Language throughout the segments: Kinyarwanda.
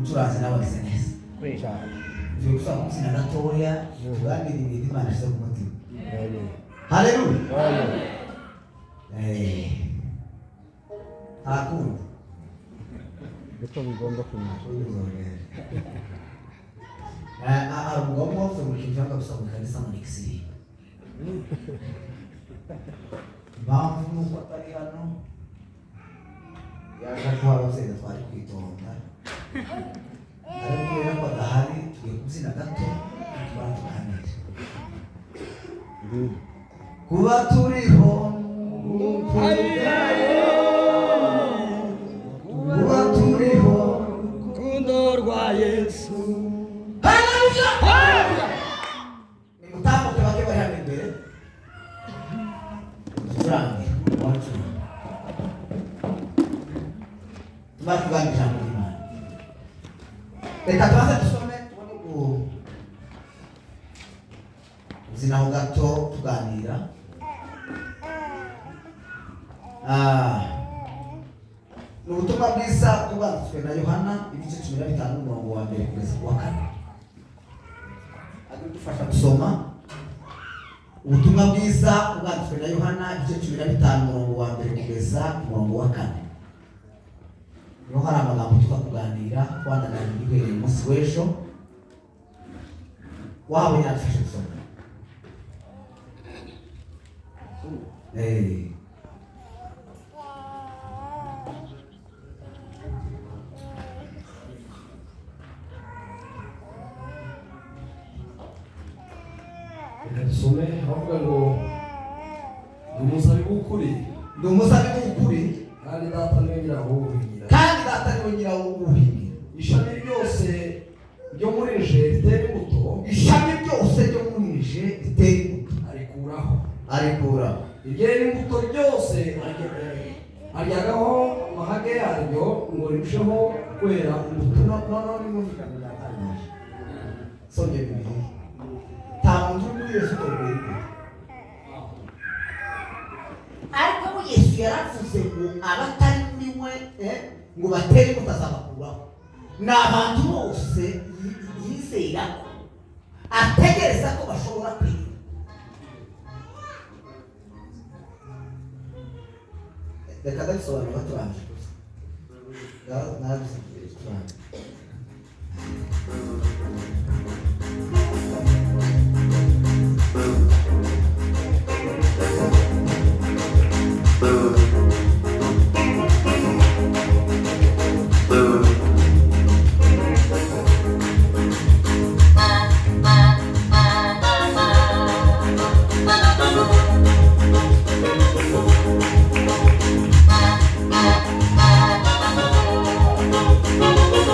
Umucuranzi nawe ameze neza. Cyane. Tugiye gusaba kubyina gatoya, tuganire ibintu Imana ishyize ku mutima. Amen. Haleluya. Amen. Nta kundi. Niko bigomba kumera. Hari umugabo umwe wavuze ngo ikintu cyangwa gusa mu ikanisa ngo ni igisirimba. Impamvu ni uko atari hano, yaje kuba ababyeyi twari kwitonda, ariko kubera ko adahari tugiye kubyina gato tumara tuganire. Kuba turiho, kuba turiho Rukundo rwa Yesu. Haleluya! Nimutambuke bake bari hano imbere, ducurange uwacuranga, tumara tuganira ijambo ry'Imana. Reka tubanze dusome tubone kubyinaho gato tuganira. Ni ubutumwa bwiza bwanditswe na Yohana ibice 15 umurongo wa mbere kugeza ku wa kane. Adufasha gusoma ubutumwa bwiza bwanditswe na Yohana ibice 15 umurongo wa mbere kugeza ku murongo wa kane. Niho hari amagambo tuza kuganira twanananiwe uhereye umunsi w'ejo. Wahabonye adufashe gusoma. Reka dusome abavuga ngo ndi umuzabibu w'ukuri. Ndi umuzabibu w'ukuri. Kandi data niwe nyirawo wuhingira. Kandi data niwe nyirawo wuhingira. Ishami ryose ryo muri nje ritera imbuto, ishami ryose ryo muri nje ritera imbuto, arikuraho. Arikuraho. Iryera imbuto ryose aryagaho amahage yaryo ngo rirusheho kwera imbuto. No no no, nimumvikane byatangaje. Somye Bibiliya, nta muntu uri muri Yesu utari imbuto. Ariko we Yesu yaravuze ngo abatari muri we ngo batere imbuto azabakuraho. Ni abantu bose yizera ko ategereza ko bashobora kwiga. Reka ndabisobanura turangije gusa. Narabisobanuye turangije. Thank you.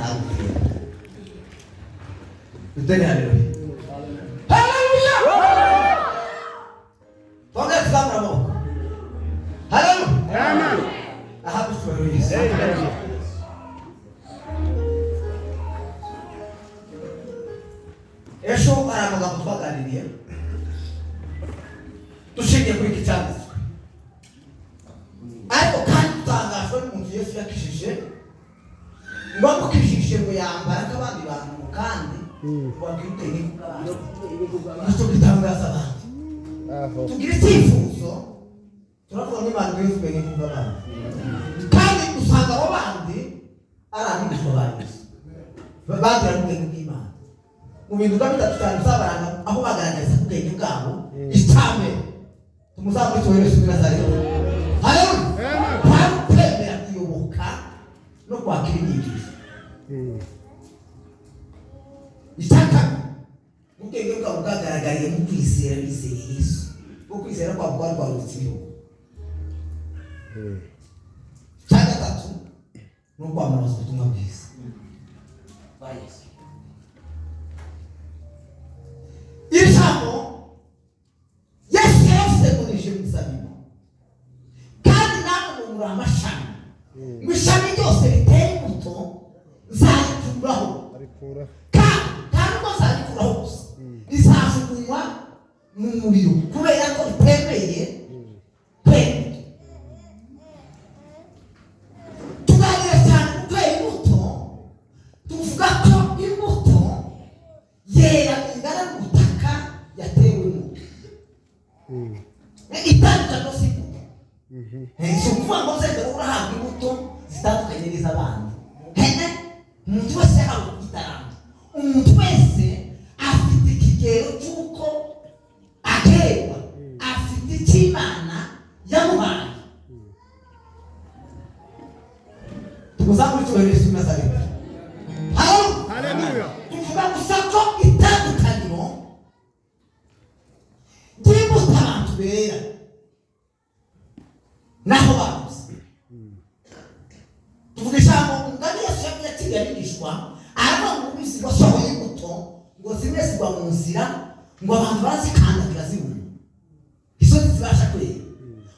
Ntabwo dutere haleluya, haleluya. Twongere tuzamura amaboko. Haleluya, ahabwe icyubahiro Yesu. Ejo hari amagambo twaganiriye dushingiye kuri iki cyanditswe, ariko kandi dutangajwe n'umuntu Yesu yakijije, ngo amukijije ngo yambara nk'abandi bantu, kandi wabwira ubwenge bw'abandi, nicyo gitangaza abandi. Tugira icyifuzo, turavuga ngo Imana iduhe ubwenge bw'abandi, kandi usanga abo bandi ari abigishwa ba Yesu bagira ubwenge bw'Imana. Mu bintu biba bitatu cyane bizabaranga aho bagaragariza ubwenge bwabo, icyambere tumuzamure icyubahiro Yesu w'i Nazareti. Haleluya. Kwari ukwemera kuyoboka no kwakira inyigisho. Icya kabiri, ubwenge bwabo bwagaragariye mu kwizera, bizeye Yesu, kuko kwizera kwabo kwari kwarutse ibihugu. Icya gatatu ni ukwamamaza ubutumwa bwiza bwa Yesu. Iri jambo Yesu yaravuze ngo nije muzabibu, kandi namwe ngo muri amashami, ngo ishami ryose ritera imbuto nzarikuraho, kandi nta nubwo nzarikuraho gusa, rizajugunywa mu muriro kubera ko ritemeye kwera imbuto. Tuganira cyane ku kwera imbuto, tuvuga ko imbuto yera ingana n'ubutaka yatewemo. Itandukanye si imbuto, si ukuvuga ngo uzajya urahabwa imbuto zitandukanye n'iz'abandi. Umuntu wese yahawe itaranto, umuntu wese afite ikigero cy'uko aterwa, afite icyo Imana yamuhaye. Tumuzamure icyubahiro Yesu w'i Nazareti. Haleluya. Tuvuga gusa ko itandukaniro ry'imbuto abantu bera naho babuze. Tuvuga ijambo umugani Yesu yakiriye abigishwa, aravuga ngo umubisi wasohoye imbuto, ngo zimwe zigwa mu nzira, ngo abantu barazikandagira zibona, izo ntizibasha kwera,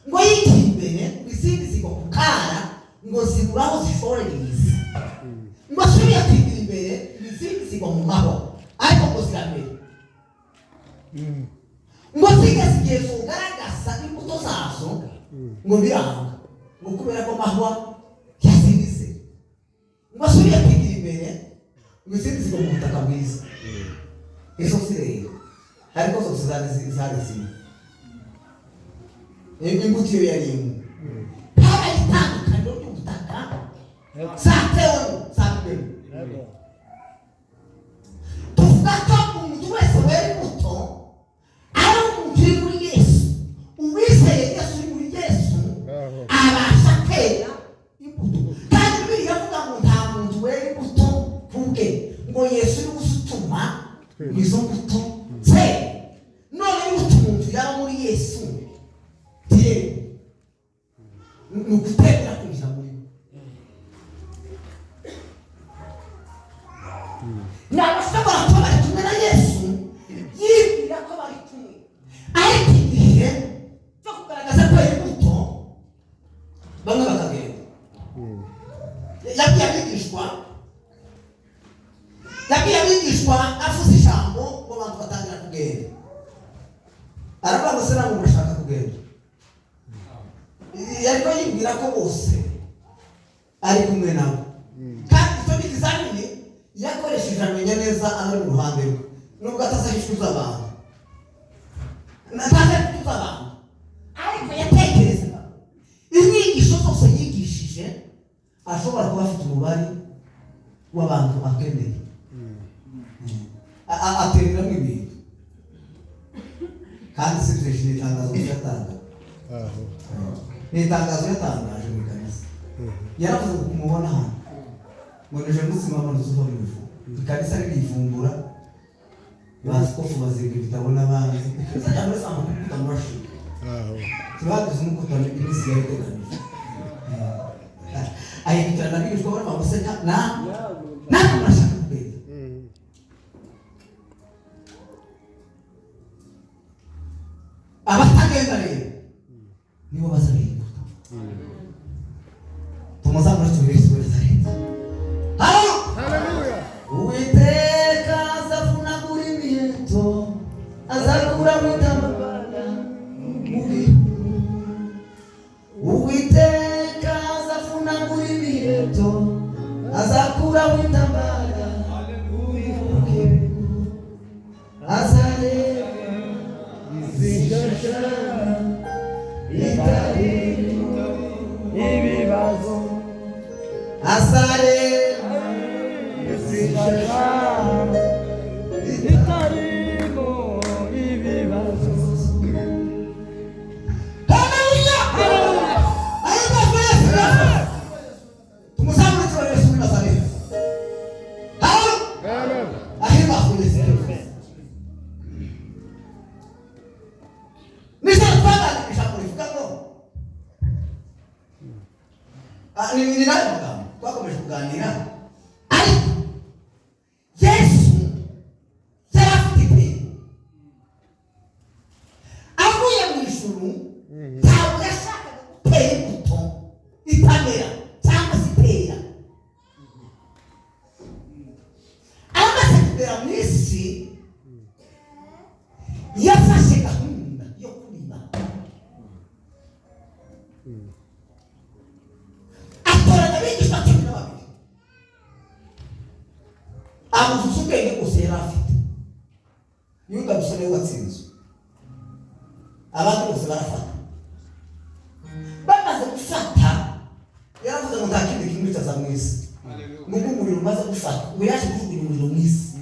ngo yigiye imbere, izindi zigwa ku kara, ngo zibura aho zishorera imizi, ngo asubiye kwigira imbere, izindi zigwa mu mahwa, ariko ngo ziramera, ngo zigeze igihe zugaragaza imbuto zazo, ngo biranga, ngo kubera ko mahwa yazinize, ngo asubiye kwigira imbere, ngo izindi zigwa mu butaka bwiza, izo zirera, ariko zose zari zimwe, imbuto iyo yari imwe. Habaye itandukaniro ry'ubutaka zatewemo, zabibwemo. Tuvuga ko umuntu wese wera imbuto ari umuntu uri muri Yesu. Uwizeye Yesu uri muri Yesu abasha kwera imbuto. Kandi Bibiliya iravuga ngo nta muntu wera imbuto kubwe, ngo Yesu niwe usutuma izo mbuto zera. None imbuto umuntu yaba muri Yesu ni ukutemera kwinjira muri we. Ni abashobora kuba bari kumwe na Yesu, yibwira ko bari kumwe, ariko igihe cyo kugaragaza ko ari imbuto bamwe bakagenda. Yabwiye abigishwa avuze ijambo ngo abantu batangira kugenda, aravuga ngo se namwe murashaka kugenda? Yariko yibwira ko bose ari kumwe nabo, kandi icyo ni ikizamini yakoresheje amenya neza ari mu ruhande rwe, nubwo atazahishwa abantu, atazahishwa abantu, ariko yatekerezaga inyigisho zose yigishije ashobora kuba afite umubare w'abantu akeneye, atereramo ibintu, kandi si byinshi. Ni itangazo yatangaje, ni itangazo yatangaje mu ikanisa. Yaravuze ngo kumubona hano ngo nije mutsima wamanutse uva mu ijuru. Ikanisa ririvumbura, baskofu baziga ibitabo n'abandi, ikanisa rya muri samba kukuta murashika tubagize umukuta iminsi yari iteganijwe, ahindukirana abigishwa barimo guseka na Azabona intambara, azareba Izishasha itarimo ibibazo azareba izishasha itarimo ibibazo. Haleluya! Ahimbazwe Yesu! Tumuzamure cyubahiro Yesu w'i Nazareti. Haleluya! Ahimbazwe Yesu. Nijoro twaganira ijambo rivuga ngo ni nayo magambo twakomeje kuganira, ariko Yesu yari afite intego. Avuye mu ijuru ntabwo yashakaga gutera imbuto itamera cyangwa se itera. Amaze kugera mu isi yafashe gahunda yo kubiba, atoranya abigishwa 12, abuzuza ubwenge bwose yari afite. Yuda gusa niwe watsinzwe, abandi bose barafata. Bamaze gufata yaravuze ngo nta kindi kimwicaza mu isi, ngubwo umuriro umaze gufatwa. Ubu yaje kujugunya umuriro mu isi,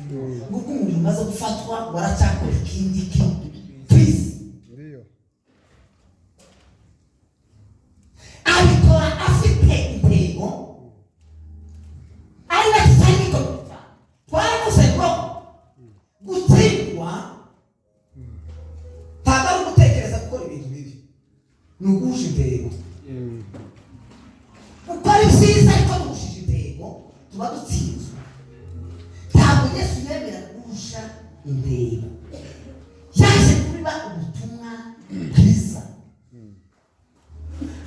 ngubwo umuriro umaze gufatwa waracyakora ikindi ki ku isi. Ndiyo. Abikora afite intego, ari nacyo cyari gikomeye cyane. Twaravuze ngo gutsindwa ntabwo ari ugutekereza gukora ibintu bibi, ni uguhusha intego. Gukora ibyiza ariko duhushije intego tuba dutsinzwe. Ntabwo Yesu yemera guhusha intego. Yaje kubiba ubutumwa bwiza,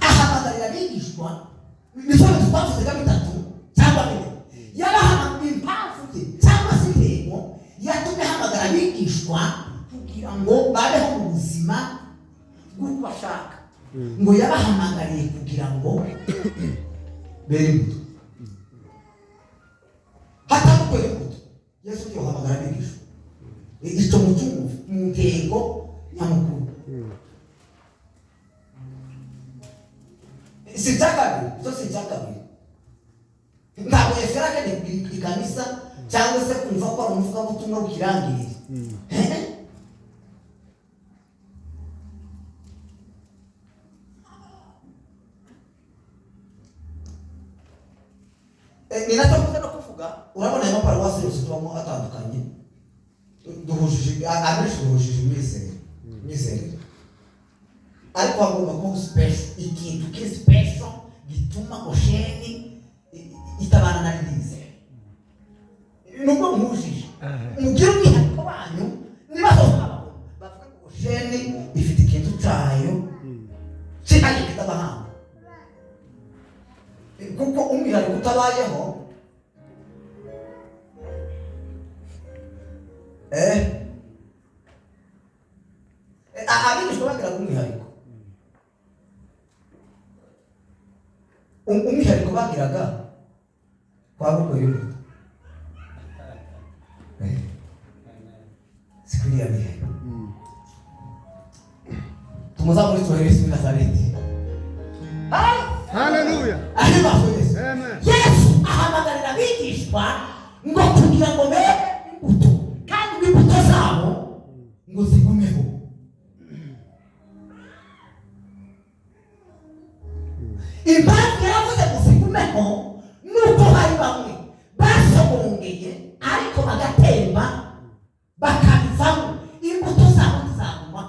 ahamagarira abigishwa. Nicyo bintu twavuze bitatu cyangwa bine. Yabahamagariye impamvu ye cyangwa se intego yatumye ahamagara abigishwa kugira ngo babeho mu buzima bw'uko ashaka. Ngo yabahamagariye kugira ngo bere imbuto. Hatari kwera imbuto, Yesu ntiyohamagara abigishwa. Icyo mucyumva mu ntego nyamukuru. Si icya kabiri, cyo si icya kabiri. Ntabwo Yesu yari akeneye kugira ikanisa cyangwa se kumva ko ari umuvugabutumwa w'ikirangirire. Ni nacyo mvuze no kuvuga. Urabona ayo maparuwasi yose tubamo atandukanye, duhujije abenshi, duhujije imyizerere, ariko hagomba kubaho special, ikintu kiri special gituma Osheni itabana na ririze. Nubwo muhujije, mugire umwihariko wanyu. Niba hose bababona bavuga ngo Osheni ifite ikintu cyayo cyihariye kitabahanga, kuko umwihariko utabayeho abigishwa bagiraga umwihariko. Umwihariko bagiraga kwa gukora imbuto. Sikuriya bihe tumuzamure cyubahiro Yesu w'i Nazareti. Haleluya. Ahimbazwe Yesu. Amen. Yesu ahamagarira abigishwa ngo kugira ngo bere imbuto, kandi imbuto zabo ngo zigumeho. Impamvu yaravuze ngo zigumeho ni uko hari bamwe basogongeye ariko bagatemba bakabivamo, imbuto zabo ntizaguma.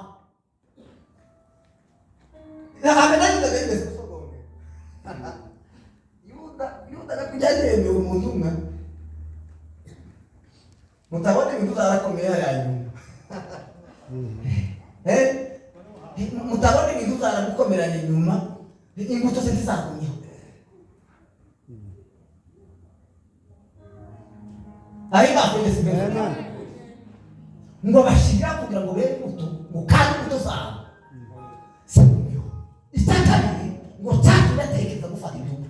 Habe na Yuda bemeze gusogongera. Yuda nakujya yemewe umuntu umwe, mutabona ibintu zarakomeye hariya nyuma. Mutabona ibintu zaragukomeranye inyuma, imbuto ze ntizagumyeho. Ahimbazwe Yesu. Amen. Ngo bashyira kugira ngo bere imbuto, ngo kandi imbuto zabo zigumeho. Icya kabiri ngo cyatumye atekereza gufata intumwa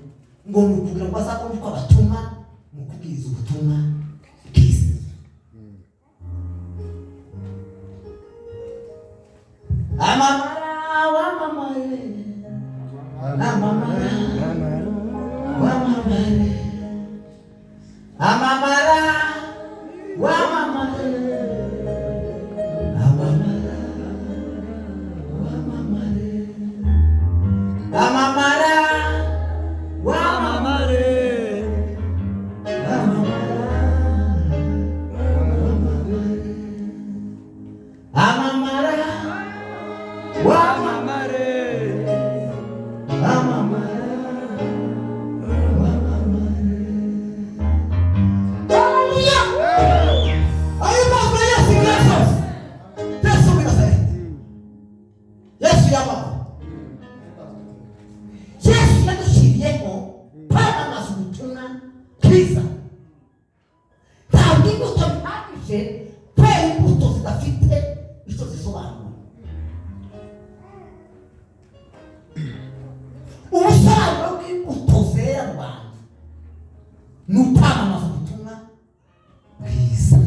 ngo ni ukugira ngo azabone uko abatuma Mu kubwiriza ubutumwa bwiza. Amamara wamamare, amamara wamamare, amamara wamamare, amamara wamamare, amamara wamamare, amamara wamamare, amamara wamamare, amamara wamamare. Haleluya! Ayo makuru Yesu Kristo, Yesu w'i Nazareti, Yesu yamamaye, Yesu yadushyiriyeho kwamamaza ubutumwa bwiza. Ntabwo imbuto bihagije kwera imbuto zidafite icyo zisobanura. Ubusobanuro bw'imbuto zera mu bantu ni ukwamamaza ubutumwa bwiza.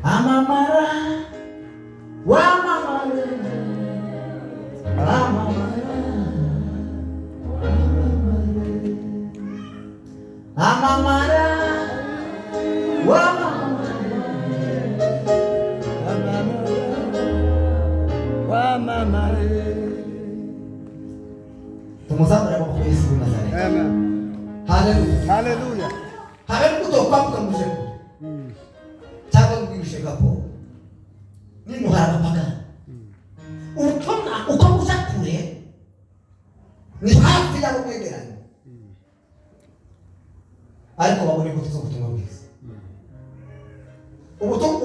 Amamara wamamare, amamara wamamare, amamara wamamare, Wamamare. Tumuzamure amaboko Yesu w'i Nazareti. Amen. Haleluya! Hallelujah. Habe n'imbuto kwambuka ngo uje kure cyangwa ngo ubwirishe gakondo nimuhara abapagani. Ubutumwa uko buja kure ni hafi y'abo mwegeranye, ariko babona imbuto z'ubutumwa bwiza.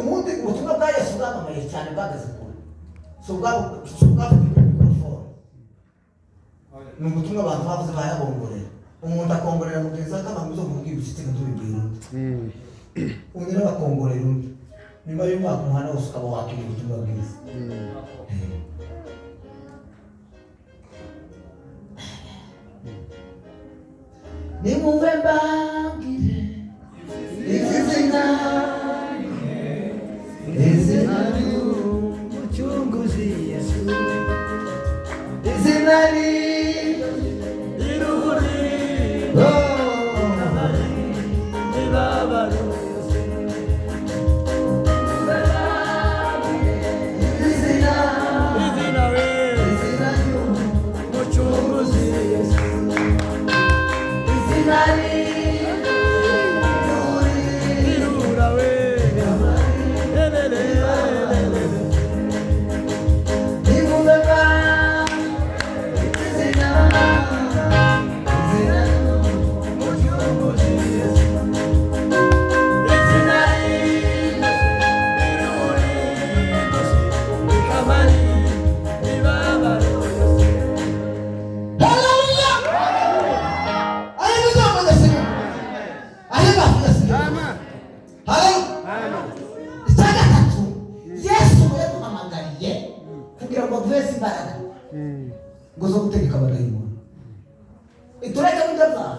Ubundi ubutumwa bwa Yesu bwamamaye cyane, bwageze kure, si ubwabo, si ubwabo kuri mikorofone. Ni ubutumwa abantu bavuze bayabongorera, umuntu akongorera mugenzi we akabanga uzo kumubwira ucitse ngo tubibwira undi, undi nawe akongorera undi, nyuma y'umwaka umuhanda wose ukaba wakira ubutumwa bwiza. Nimumve mbabwire izina, izina Umucunguzi Yesu. Izina Iruri. Oh. Imibabaro yose. Izina, Izina we. Izina Umucunguzi Yesu. Izina Irura we. Elele, elele. nimumve izina, izina Umucunguzi Yesu. Izina iruri ikamari imibabaro yose. Haleluya! Ayo ijambo ndashimira. Ayo ijambo ndashimira. Haleluya! Icya gatatu, Yesu yaduhamagariye kugira ngo aduheze imbaraga ngo zo gutegeka abadayimoni. Itureke n'ibyo byaha.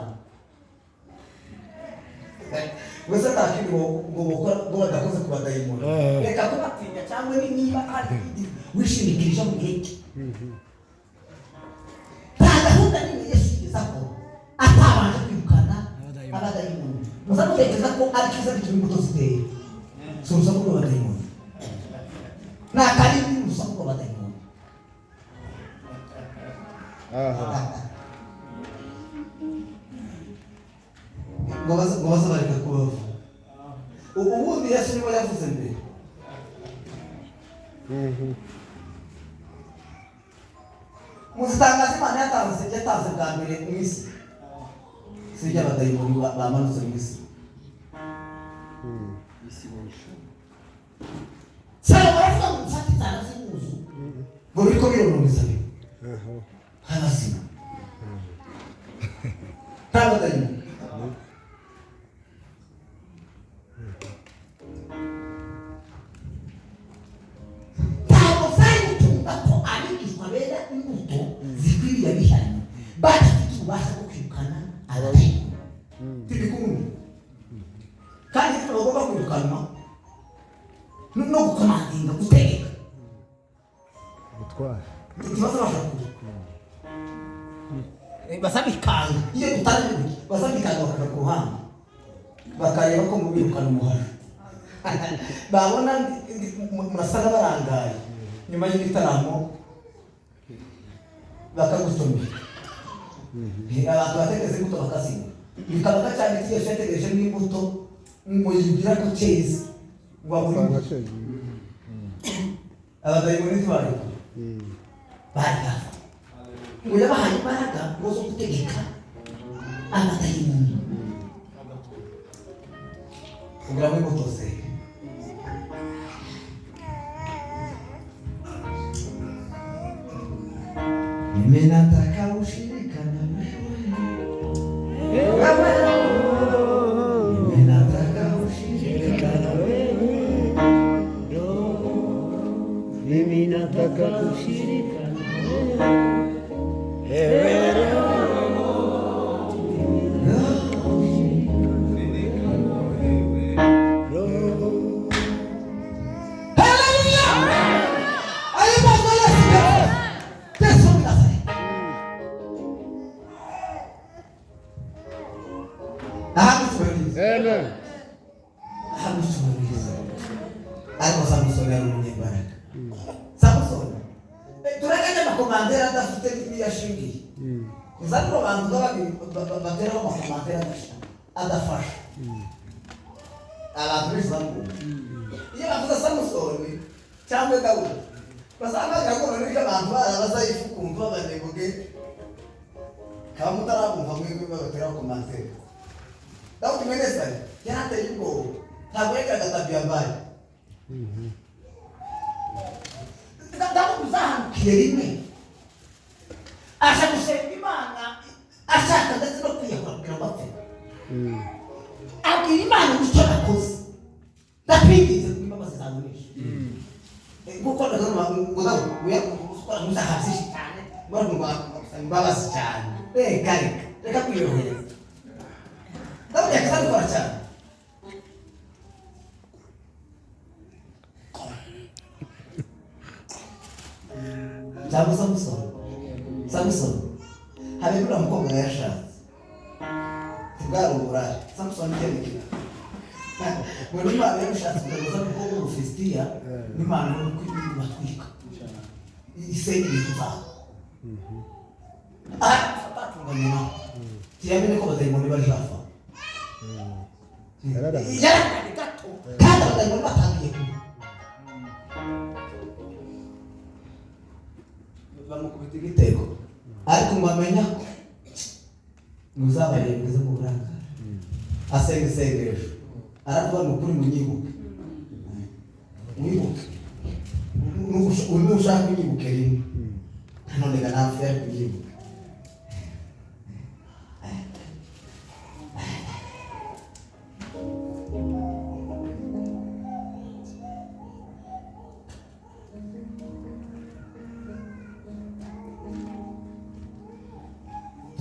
Wese nta kindi ngo bokora ngo badakoze ku badayimoni. Reka kubatinya cyangwa niba hari ikindi wishimikirije mu gihe cye. Nta gahunda nini Yesu yigeze akora atabanje kwirukana abadayimoni. Muza mutekereza ko ari cyiza gituma imbuto zitera, si urusaku rw'abadayimoni, ni akarimi, urusaku rw'abadayimoni. Ngo baze bareka kubavu. Ubundi Yesu niwe yavuze mbere. Muzitangaza Imana yatanze bwa mbere mu isi, si iby'abadayimoni bamanutse mu isi. Salomo aravuga ngo mufate inzara z'impuzu ngo biriko bironona inzabiro nk'abazima, nta badayimoni. Abadayimoni bagomba kwirukanwa no gukomandinga, gutegeka. Ubutware. Ikibazo bashaka basabikanga iyo utari basabikanga bakaja ku ruhande bakareba ko mubirukana umuhasha babona murasa n'abarangaye nyuma y'igitaramo bakagutumira. Abantu bategereza imbuto bakazibura, bikaba cyane iyo Yesu yategereje n'imbuto ngo yibwira ko cyeze ngo abure imbuto. Abadayimoni ntibari bari hafi, ngo yabahaye imbaraga ngo zo gutegeka abadayimoni kugira ngo imbuto zere. Mimi nataka ushirika na wewe, mimi nataka ushirika na wewe, mimi nataka kushirika na wewe. Amen. Ariko Samusoni yari umunyembaraga. Samusoni turaganya amakomandera adafite n'iyo ashingiye. Uzabona abantu bateraho amakomandera adafasha. Abantu benshi bamwumva. Iyo bavuze Samusoni cyangwa Dawudi basanga ko noneho abantu barabazayifu kumva abanebwe kaba mutarabumva mwebwe babateraho komandera. Dawudi mwene Yesayi yari ateye ubwoba, ntabwo yagiraga tabiya mbaye. Dawudi uzahanukiye rimwe aje gusenga Imana ashaka ndetse no kwiyahura kugira ngo apfe. Abwira Imana ngo icyo nakoze ndakwinginze kuko imbabazi zawe nyinshi. Kuko ngo Dawudi ukora mu byaha byinshi cyane, ngo gusaba imbabazi cyane. Reka reka reka kwiyorohereza. Dawudi yakabikora cyane. Cyangwa Samusoni, Samusoni hari uriya mukobwa yashatse bwari uburaya. Samusoni ikerekera ngo n'Imana yamushatse kugaragaza umukobwa w'Umufilisitiya n'Imana batwika isenya ibintu zabo. Batunganye nawe ntiyamenye ko abadayimoni bajafa. Yararanye gato kandi abadayimoni batangiye kuba bamukubita igitego, ariko ngo amenya ko muzabarembwe mu burangare. Asenga isengesho aravuga ngo ukuri munyibuke, mwibuke nushaka unyibuke rimwe none ga napfa yari kunyibuka.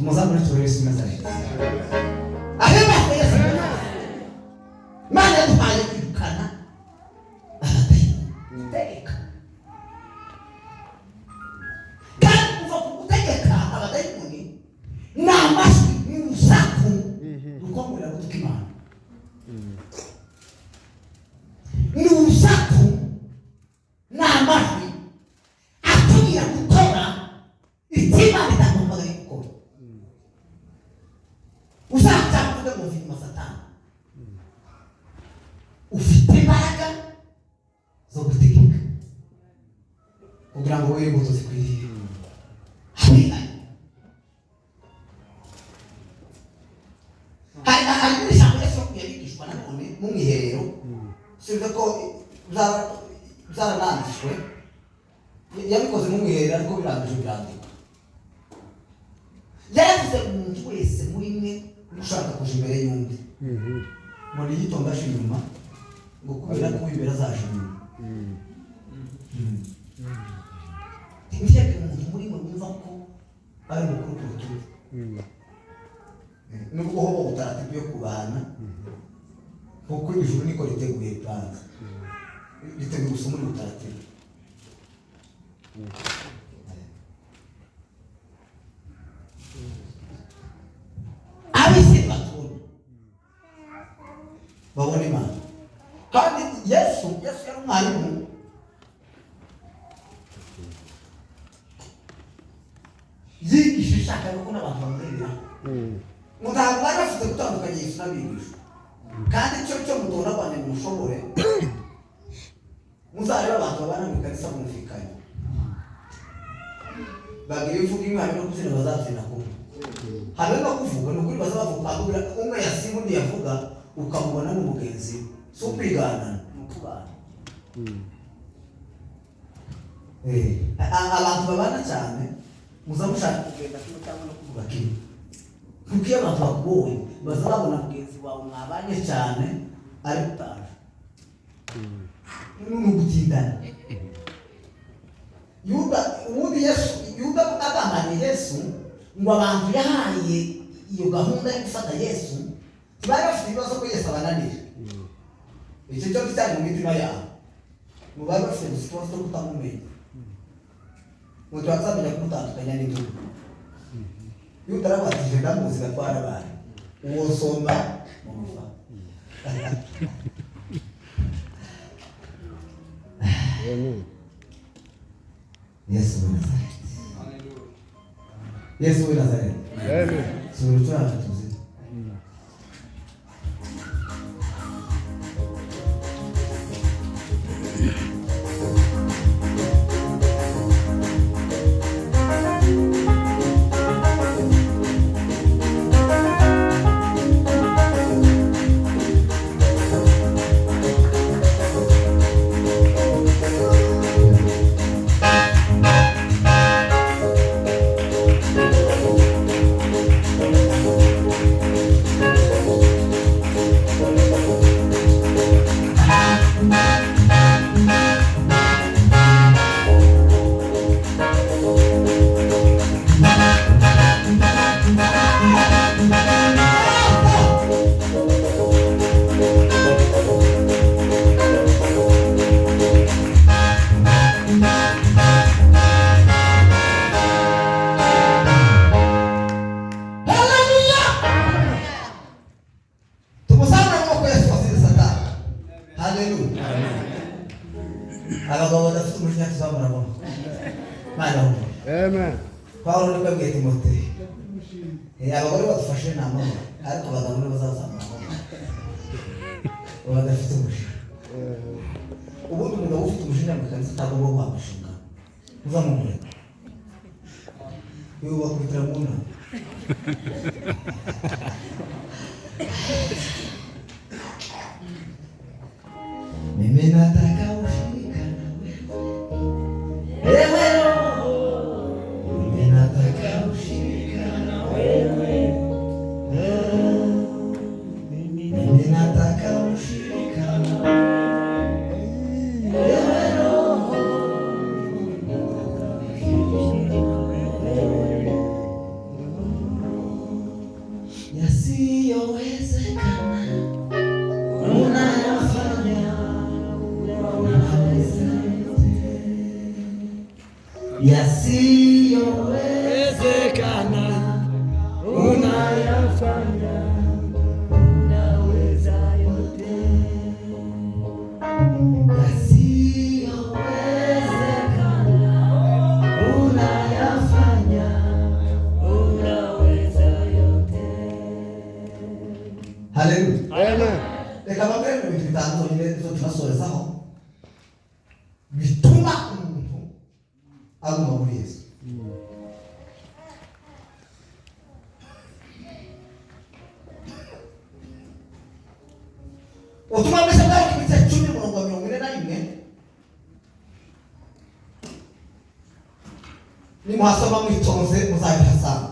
Tumuzamure cyubahiro Yesu Nazareti. Ahema Yesu. Imana yaduhaye kwirukana abadayimoni. Gutegeka. Kandi kuva ku gutegeka abadayimoni ni amajwi, ni urusaku rukongorera gutuka Imana. Ni urusaku, ni amajwi atubwira gukora icyo Imana itaguhamagariye gukora. Uzatanga ngo mva Satani ufite imbaraga zo gutegeka kugira ngo were imbuto zikwiriye. Hari n'ijambo Yesu yabigishwa nanone mu mwiherero, sinzi ko byarananditswe, yabikoze mu mwiherero ariko birangije birandikwa. Yaravuze umuntu wese muri mwe ushaka kuja imbere y'undi ngo niyitonde aje inyuma, ngo kubera ko uw'imbere azaje inyuma. Ntiyagire umuntu muri mwe wumva ko ari mukuru kuruta undi. Nubwo hoba ubutaratibu yo kubahana, Kuko ijuru niko riteguye panze, riteguye gusoma ubutaratibu. Ab'isi batubona babona Imana. Kandi Yesu yari umwarimu. Yigisha ishaka ko n'abantu bamwemera. Ngo ntabwo bari bafite gutandukanya Yesu n'abigisha. Kandi icyo cyo mutona rwanda mushobore muzarebe abantu babana mu kanisa bumvikanye, bagira imvugo imwe no kubyina bazabyina kumwe, habe no kuvuga ni ukuri bazavuga umwe yasimba undi yavuga ukamubona n'umugenzi, si ukwigana ni ukubana. Abantu babana cyane muza mushaka kugenda kimwe cyangwa no kuvuga kimwe, kuko iyo abantu bakubonye baza babona mugenzi wawe mwabanye cyane ari gutaje ni ugutindana. Yuda ubundi Yesu, Yuda agambaniye Yesu ngo abantu yahaye iyo gahunda yo gufata Yesu bari bafite ibibazo ko Yesu abananira. Icyo cyo cyari mu mitima yabo, ngo bari bafite gusa ikibazo cyo kutamumenya, ngo turazamenya kumutandukanya n'intumwa. Yuda arabatije ndamuzi gatwara abana uwo soma mu mufa. Yesu w'i Nazareti, Yesu w'i Nazareti. Amen. Subira tuzi. Abagabo badafite umujinya tuzamura amaboko. Amen. Pawulo nibwo abwiye Timoteyo, abagore badufashe ni amahoro, ariko abagabo nibo bazazamura amaboko badafite umujinya. Ubundi umugabo ufite umujinya mu kanisa atagomba guhabwa inshingano, muzamumureka uyu bakubitira mu nama. Mimi nataka ushirika na wewe, ewe Roho, mimi nataka ushirika na wewe, mimi nataka ushirika na wewe, ewe Roho, yasiyowezekana unayafanya yasiyowezekana unayafanya, unaweza yote. Yasiyowezekana unayafanya, unaweza yote. Haleluya. Amen. Reka bamwe mu bintu bitanu zonyine zo tunasorezaho bituma umuntu aguma muri Yesu. Ubutumwa bwiza bwa Luka ibice 10 umurongo wa 41, nimuhasoma mwitonze muzabihasanga.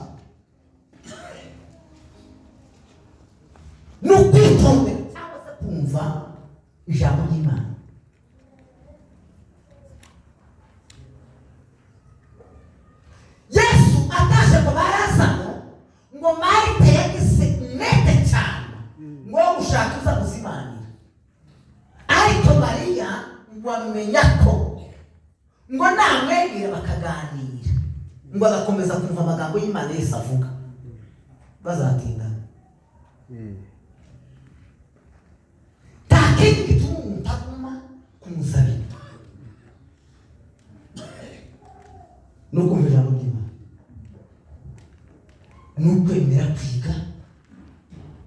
Ni ukwitondera cyangwa se kumva ijambo ry'Imana. Yesu atashe ngo barazano ngo Marite yagize umwete cyane ngo gushaka uza kuzimanira. Ngo amenya ko ngo namwegera bakaganira, ngo agakomeza kumva amagambo y'Imana Yesu avuga, bazatindana. Nta kindi gituma umuntu aguma ku muzabibu ni ukumva ijambo ry'Imana, ni ukwemera kwiga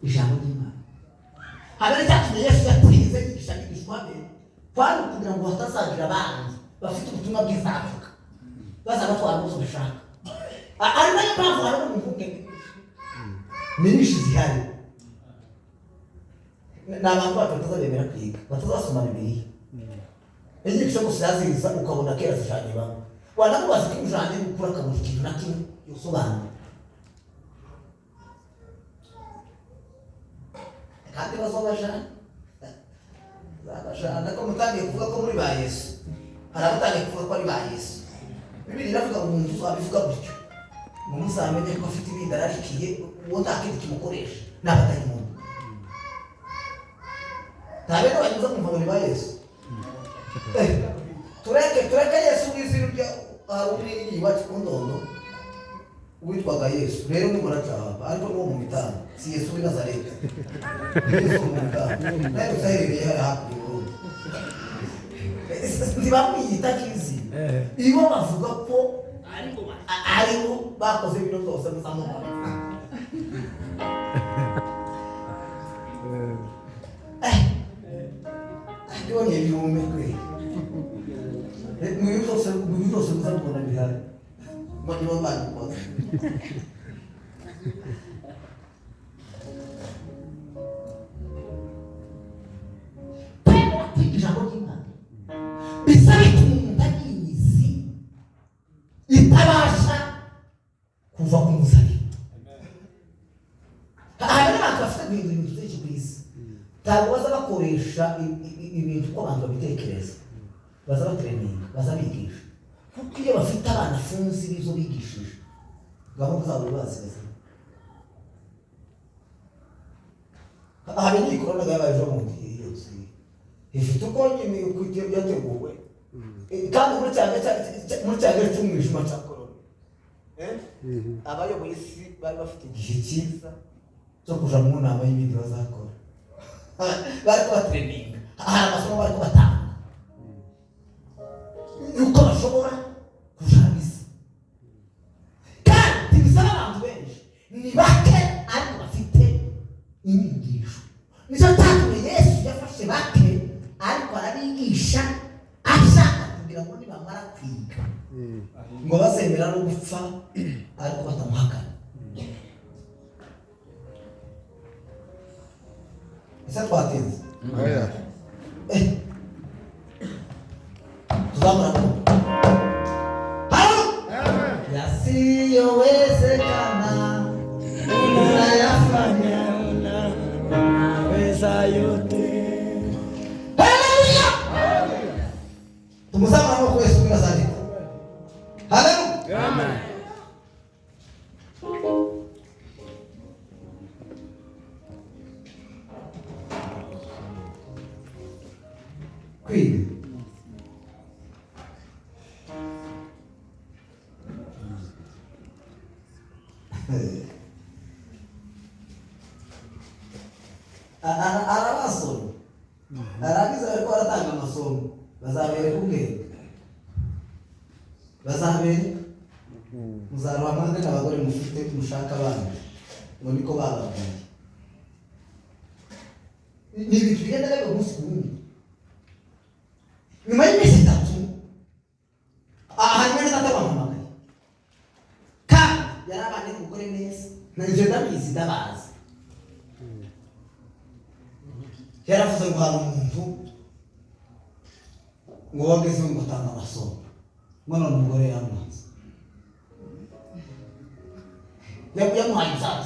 ijambo ry'Imana. Habe n'icyatumye Yesu yatinze yigisha abigishwa be kwari ukugira ngo hatazagira abandi bafite ubutumwa bwiza avuga baza batwara uko bashaka. Ari nayo mpamvu hari umuntu nyinshi zihari ni abantu bacu batazabemera kwiga, batazasoma Bibiliya. Inyigisho gusa yaziza ukabona kera zishanye bamwe, wanamubaza ko ujanye gukura akabura ikintu na kimwe yosobanura, kandi bazobajana zabajana ko mutangiye kuvuga ko muri ba Yesu. Hari abatangiye kuvuga ko ari ba Yesu. Bibiliya iravuga ngo umuntu uzabivuga gutyo ngo muzamenye ko afite ibindi ararikiye, uwo nta kindi kimukoresha ni abadayimoni. Nta bene banyuze kumva ngo ni ba Yesu. Tureke Yesu w'izina rya hari umwe iwacu ku Ndondo witwaga Yesu, rero n'umuracahaba ariko n'uwo mu mitano, si Yesu w'i Nazareti, Yesu mu mitano nawe usaherereye hariya hakurya i Burundi. Ntibamwiyita kizina, iyo bavuga ko aribo bakoze ibintu byose muzamubona. Ndibonye ibihumbi kweli mu byose muzamubona bihari ngo nibo babikoze. Kwemera kwiga ijambo ry'Imana bisa bituma umuntu agira imizi itabasha kuva ku muzabibu. Hari n'abantu bafite guhindura ibintu byinshi ku isi, ntabwo baza bakoresha ibintu uko abantu babitekereza, baza batereninga, baza bigisha, kuko iyo bafite abana funzi b'izo bigishije gahunda zabo bazigaza. Hari n'ikoranaga yabaye ejo bundi yose ifite uko nyine yateguwe, kandi muri cya gihe cy'umwijima cya korona abayoboye isi bari bafite igihe cyiza cyo kuja mu nama y'ibindi bazakora. Bari kubatereninga, hari amasomo bari kubatanga yuko bashobora kujana isi, kandi ntibisaba abantu benshi, ni bake ariko bafite inyigisho. Nicyo cyatumye Yesu yafashe bake ariko arabigisha ashaka kugira ngo nibamara kwiga ngo bazemera no gupfa ariko batamuhakana. Ese twatinze? Tuzamura yasiyowezekana unayafanya, unaweza yote. Haleluya! Tumuzamura amaboko Yesu w'i Nazareti. Haleluya! Amen. Kwiga arabasoma arangiza bariko baratanga amasomo, bazabereka ubwenge, bazabereka muzaroha mwande n'abagore mufite mushaka abana ngo niko bababwiye. Ni ibintu bigenda biba umunsi ku wundi. Nyuma y'iminsi itatu hanyuma data bampamagaye, kandi yari abanye n'umugore neza, nanjye ndabizi ndabazi. Yaravuze ngo hari umuntu ngo wageze ngo atanga amasomo, ngo none umugore yamwanze, yamuhaye inzara.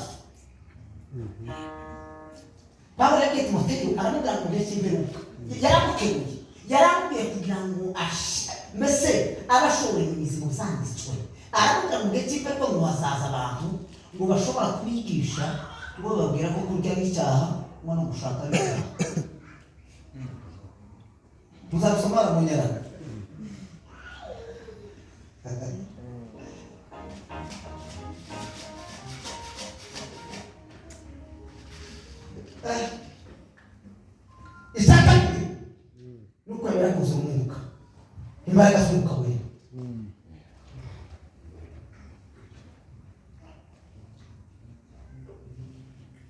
Pawulo yabwiye Timoteyo aramubwira ngo mu gihe cy'imperuka yaramukebuye, yaramubwiye kugira ngo mbese abashoreye imizi mu byanditswe. Aramubwira ngo mu gihe cy'imperuka ngo hazaza abantu ngo bashobora kubigisha, ngo bababwira ko kurya ari icyaha, ngo no gushaka ari icyaha. Muzabisoma baramunyaraga. Icya kabiri ni ukwemera kuzuza umwuka, imbaraga z'umwuka wera.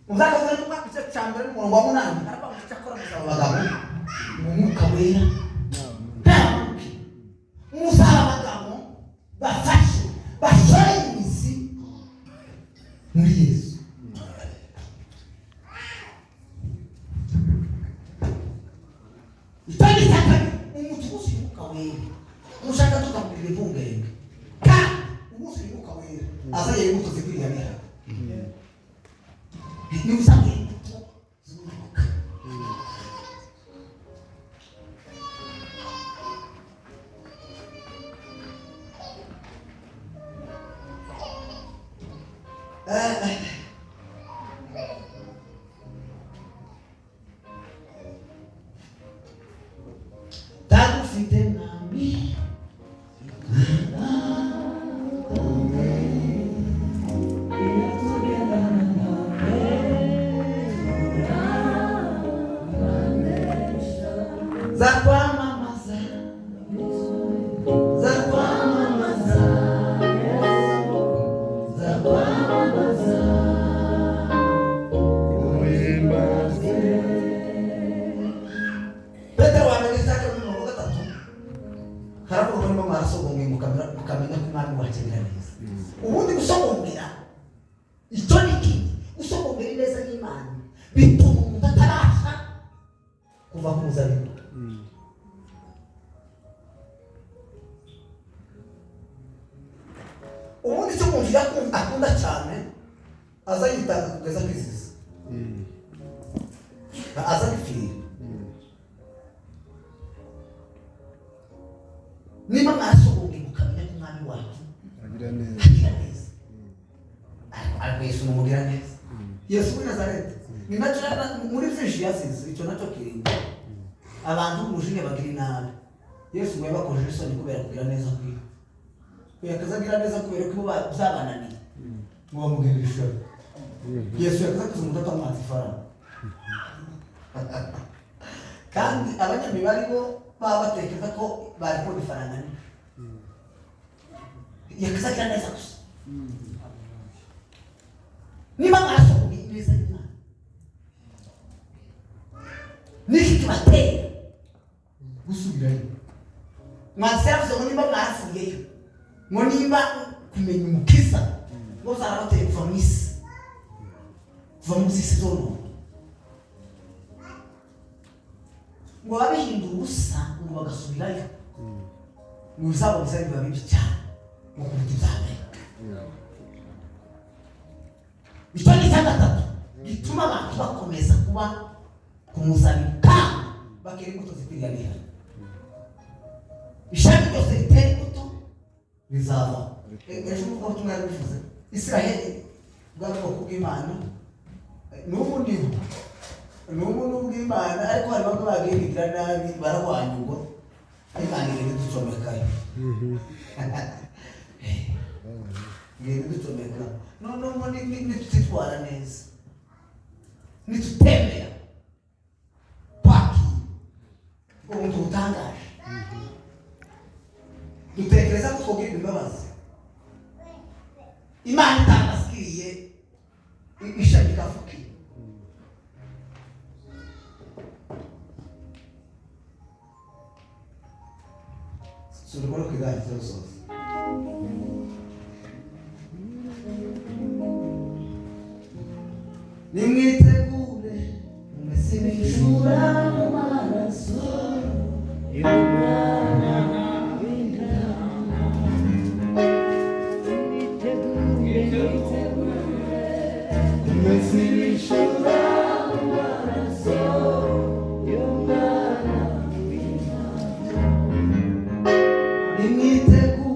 Muzakaza n'umwaka igice cya mbere n'umurongo wa 8 aravuga ngo icyakora muzaba abagabo mu mwuka wera, ntabanuke muzaba abagabo bafashe bashoreye imizi muri Yesu. Icyo ni icya kabiri, umuntu wuzuye umwuka wera ushaka tukamubwira impungenge, kandi uwuzuye umwuka wera azanye imbuto zikwiriye abihana. Ni usanga imbuto z'umwuka. Ndagufite mwami, zakwamamaza, zakwamamaza, zakwamamaza. Petero wa mbere igice cya kabiri umurongo wa 3 haravuga ngo niba mwarasogongeye mukamenya ko umwami wacu agira neza. Ubundi gusogongera icyo ni ikindi, gusogongera ineza y'Imana bituma umuntu atabasha kuva ku muzabibu. Ubundi icyo umuntu akunda cyane aza yitanga kugeza kwiziza, aza bipfira. Niba mwarasogongeye mukamenya ko umwami wacu agira neza, agira neza, ariko Yesu ni umugira neza. Yesu w'i Nazareti ni nacyo muri byinshi yasize, icyo nacyo kirimo abantu b'umujinya bagira inabi. Yesu ngo yabakojeje isoni kubera kugira neza kwiwe, yakaza agira neza kubera ko byabananiye ngo bamugirire ishavu. Yesu yakaza akiza umuntu atamwatse ifaranga, kandi abanyamibare bo baba batekereza ko bari kubona ifaranga nini. Yakaza agira neza gusa. Niba mwarasogongeye ineza y'Imana, niki kibatera gusubirayo? Mwanditsi yaravuze ngo niba mwarapfuyeyo, ngo niba kumenya umukiza ngo zarabateye kuva mu isi, kuva mu isi zonona, ngo babihindura ubusa, ngo bagasubirayo, ngo bizaba biza biba bibi cyane ngo kuruta ibya mbere. Icyo ni icya gatatu gituma abantu bakomeza kuba ku muzabibu kandi bakera imbuto zikwiriye abihana. Ishami ryose ritera imbuto rizavaho. Ejo umuvugabutumwa yarabivuze, Israheli bwari ubwoko bw'Imana, n'ubu niho, n'ubu ni ubw'Imana, ariko hari bamwe bagiye bigira nabi barahwanyurwa, Imana igenda iducomekayo, igenda iducomeka. Noneho nitutitwara neza, nitutemera kwakira ubuntu butangaje, dutekereza ko twogirwa imbabazi, Imana itagasikiriye ishami ikavukiye. Surukoro kiganza rusoza. Nimwitegure mumese ibijura mu maraso y'Umwana w'intama. Mwitegure, mumese ibijura mu maraso y'Umwana w'intama. Nimwitegure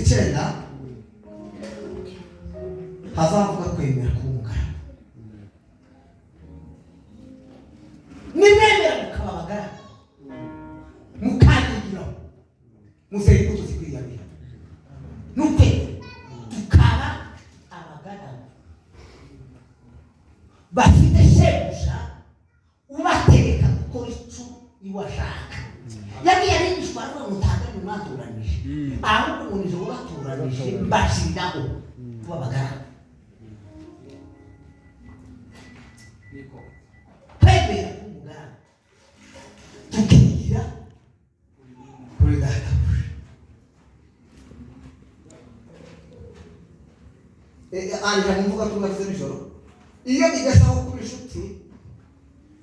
9 hazavuga kwemera kuba umugaragu. Nimwemera mukaba abagaragu mukanyigiraho muzera imbuto zikwiyamira. Ni ukwemera tukaba abagaragu bafite shebuja ubategeka gukora icyo iwe ashaka. Yabwiye abigishwa aravuga ngo ntabwo ari mwatoranije, ahubwo ngo ni jye wabatoranije mbashyiriraho kuba abagaragu. Kwemera kuba umugaragu tukigira kuri databuja. Anje mvuga tunavuze nijoro, iyo bigasaho kuba inshuti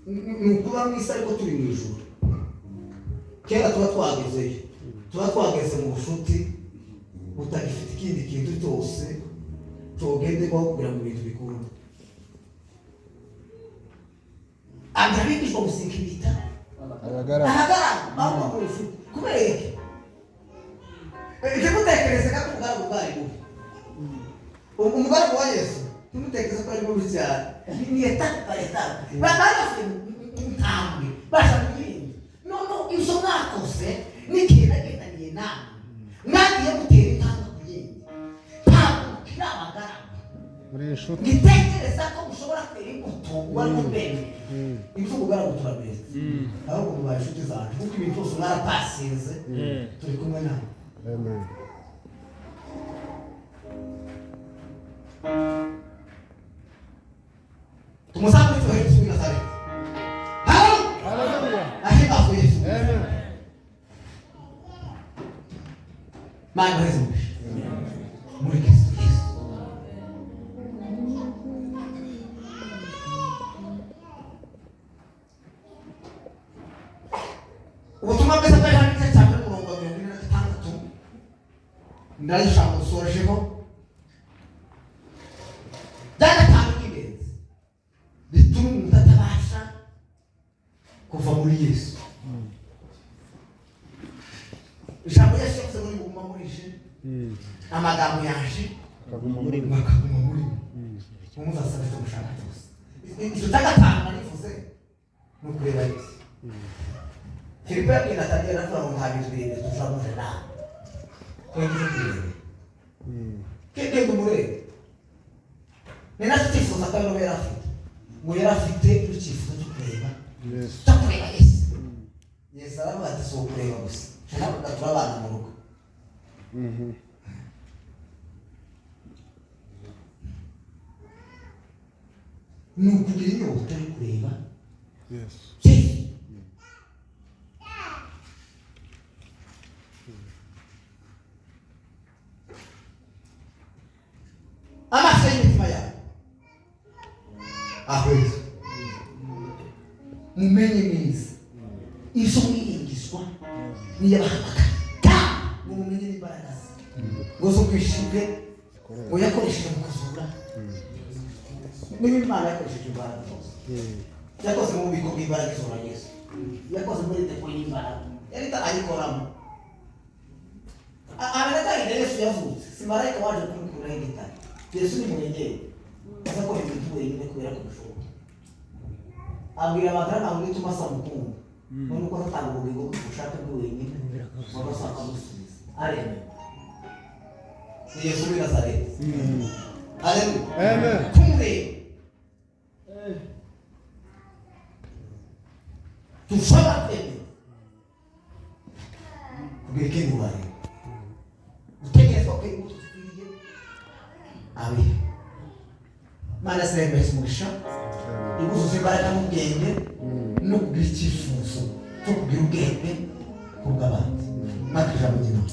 ni ukuba mu isi ariko turi mu ijuru. Kera tuba twagezeyo, tuba twageze mu bushuti butagifite ikindi kintu cyose cyogenderwaho kugira ngo ibintu bikunde. Abwira abigishwa gusenga ibita Abagaragu. Abagaragu ahubwo mu inshuti. Kubera iki? Ntimutekereze ko umugaragu bwari bubi. Umugaragu wa Yesu ntimutekereze ko ari mubi cyane. Ni etape par etape. Bari bafite intambwe basha kuyindi. Noneho ibyo mwakoze n'igihe nagendaniye namwe, mwagiye mutera intambwe ku yindi, ntabwo mukiri abagaragu. Muri inshuti. Ngitekereza ko mushobora kwera imbuto wari mubemeye. Ibyo umugaragu turabiretse, ahubwo mubaye inshuti zacu kuko ibintu byose mwarapasinze, turi kumwe nawe. Amen. Tumusamure icyubahiro cy'uw'i Nazareti. Haleluya! Haleluya. Ahimbazwe Yesu. Amen. Mana ibahe umugisha muri Kristo Yesu. Ubutumwa bwiza bwa Yohana igice cya mbere umurongo wa 46 ndayishaka dusojeho. Bya gatanu by'ingenzi bituma umuntu atabasha kuva muri Yesu. Ijambo Yesu yavuze ngo nimuguma muri je, amagambo yaje Akaguma muri mwe. bakaguma muri mwe, muzasaba icyo mushaka cyose. Icyo cya gatanu narivuze ni ukureba Yesu. Filipo yabwiye Natanaeli aravuga ngo nta bintu birebire tuzamuje nawe, twongere kureba kegenda umurebe. Ni nacyo cyifuzo ko rero yari afite, ngo yari afite icyifuzo cyo kureba Yesu. cyo kureba Yesu. Yesu aravuga ati si ukureba gusa, ntabwo turabana mu rugo. Ni ukugira inyota yo kureba Yesu. Yesu. Amaso y'imitima yawe ahweza, mumenye neza izo mwiringizwa niyabahamagara, kandi ngo mumenye n'imbaraga ze, ngo zo kwishimwe ngo yakoresheje mu kuzura. Niba Imana yakoresheje imbaraga zose, yakoze mu bubiko bw'imbaraga izura Yesu, yakoze muri depo y'imbaraga yari ayikoramo. Abenatagenda Yesu yavutse, si marayika waje kumukuraho igitare. Yesu ni mwenyewe aza akora ibintu wenyine kubera ko bishoboka. Abwira abagaragu ngo ituma asa mukunda none uko azatanga ubugingo bwe ku bushake bwe wenyine, wabasaba akamusubiza aremewe. Ni Yesu w'i Nazareti. Haleluya. Amen. Kumureba dushobora kwemera kugira ikindi wareba gutekerezwa ko imbuto zikwiriye abiha. Mana sinayiguhesha umugisha, iguzuza imbaraga n'ubwenge no kugira icyifuzo cyo kugira ubwenge kubw'abandi. Mwaka ijambo ry'Imana.